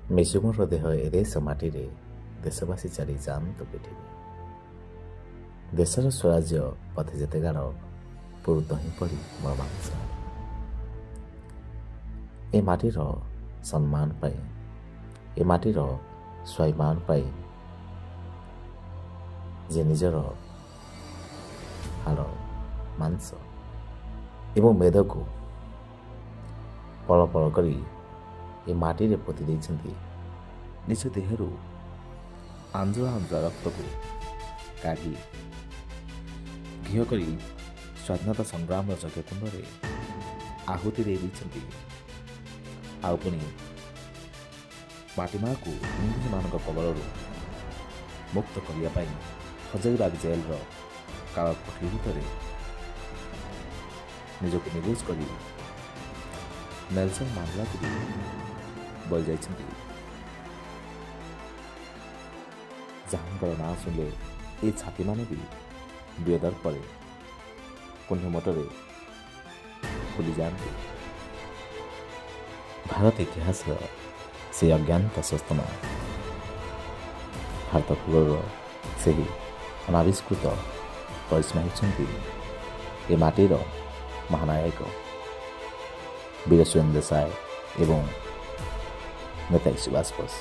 ମିଶୁ ମୋର ଦେହ ଏ ଦେଶ ମାଟିରେ, ଦେଶବାସୀ ଚାଲି ଯାଆନ୍ତୁ ପିଠିରେ। ଦେଶର ସ୍ୱରାଜ୍ୟ ପଥେ ଯେତେ ଗାଡ଼, ପୁରୁ ତହିଁ ପଡ଼ି ମୋର ମାଂସ। ଏ ମାଟିର ସମ୍ମାନ ପାଇଁ, ଏ ମାଟିର ସ୍ୱାଭିମାନ ପାଇଁ ଯେ ନିଜର ହାଡ଼, ମାଂସ ଏବଂ ମେଦକୁ ପଳ ପଳ କରି ଏ ମାଟିରେ ପୋତି ଦେଇଛନ୍ତି, ନିଜ ଦେହରୁ ଆଞ୍ଜୁଳା ଆଞ୍ଜୁଳା ରକ୍ତକୁ କାଢ଼ି ଘିଅ କରି ସ୍ୱାଧୀନତା ସଂଗ୍ରାମର ଯଜ୍ଞକୁଣ୍ଡରେ ଆହୁତି ଦେଇ ଦେଇଛନ୍ତି, ଆଉ ପୁଣି ମାଟି ମାଆକୁ ଇଂରେଜମାନଙ୍କ କବଳରୁ ମୁକ୍ତ କରିବା ପାଇଁ ହଜାରୀବାଗ ଜେଲର କାଳ କୋଠରୀ ଭିତରେ ନିଜକୁ ନିବୁଜ କରି ନେଲସନ୍ ମାଣ୍ଡେଲାକୁ ବି ବଳି ଯାଇଛନ୍ତି, ଯାହାଙ୍କର ନାଁ ଶୁଣିଲେ ଏ ଛାତିମାନେ ବି ବୀରଦର୍ପରେ କୁଣ୍ଢେମୋଟରେ ଫୁଲି ଯାଆନ୍ତି, ଭାରତ ଇତିହାସର ସେହି ଅଜ୍ଞାତ ସ୍ୱସ୍ତମା, ଭାରତ ଭୂଗୋଳର ସେହି ଅନାବିଷ୍କୃତ କରିସ୍ମା ହେଉଛନ୍ତି ଏ ମାଟିର ମହାନାୟକ ବୀର ସୁରେନ୍ଦ୍ର ସାଏ ଏବଂ ନେତାଜୀ ସୁଭାଷ ବୋଷ।